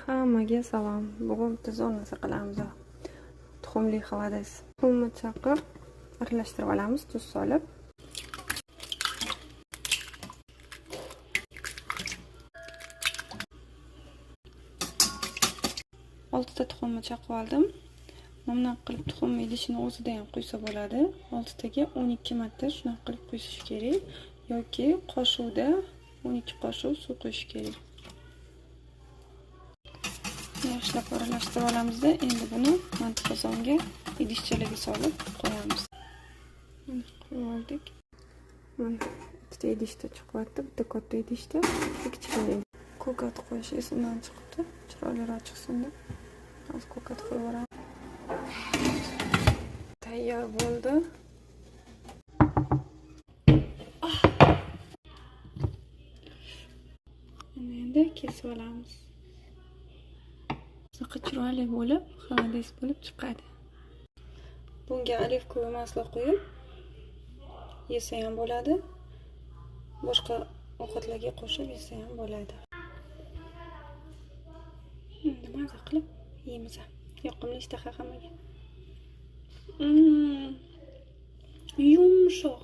Hammaga salom. Bugun bitta zo'r narsa qilamiz. Tuxumli холодец. Tuxumni chaqib, aralashtirib olamiz, tuz solib. Oltita tuxumni chaqib oldim. Mana bunaqa qilib tuxumni idishini o'zida ham quysa bo'ladi. Oltitaga 12 marta shunaqa qilib quyish kerak yoki qoshiqda 12 qoshiq suv quyish kerak. Yaxshilab aralashtirib olamizda, endi buni manti qozonga idishchalarga solib qo'yamiz. Mana qo'yib oldik. Mana ikkita idishda chiqyapti, bitta katta idishda, bitta kichkina. Ko'kat qo'yish esimdan chiqibdi. Chiroyliroq chiqsin deb. Hozir ko'kat qo'yib yuboraman. Tayyor bo'ldi. Endi kesib olamiz. Shunaqa chiroyli bo'lib, холодец bo'lib chiqadi. Bunga оливковое масло quyib yesa ham bo'ladi. Boshqa ovqatlarga qo'shib yesa ham bo'ladi. Endi maza qilib yeymiz. Yoqimli ishtaha hammaga. Yumshoq.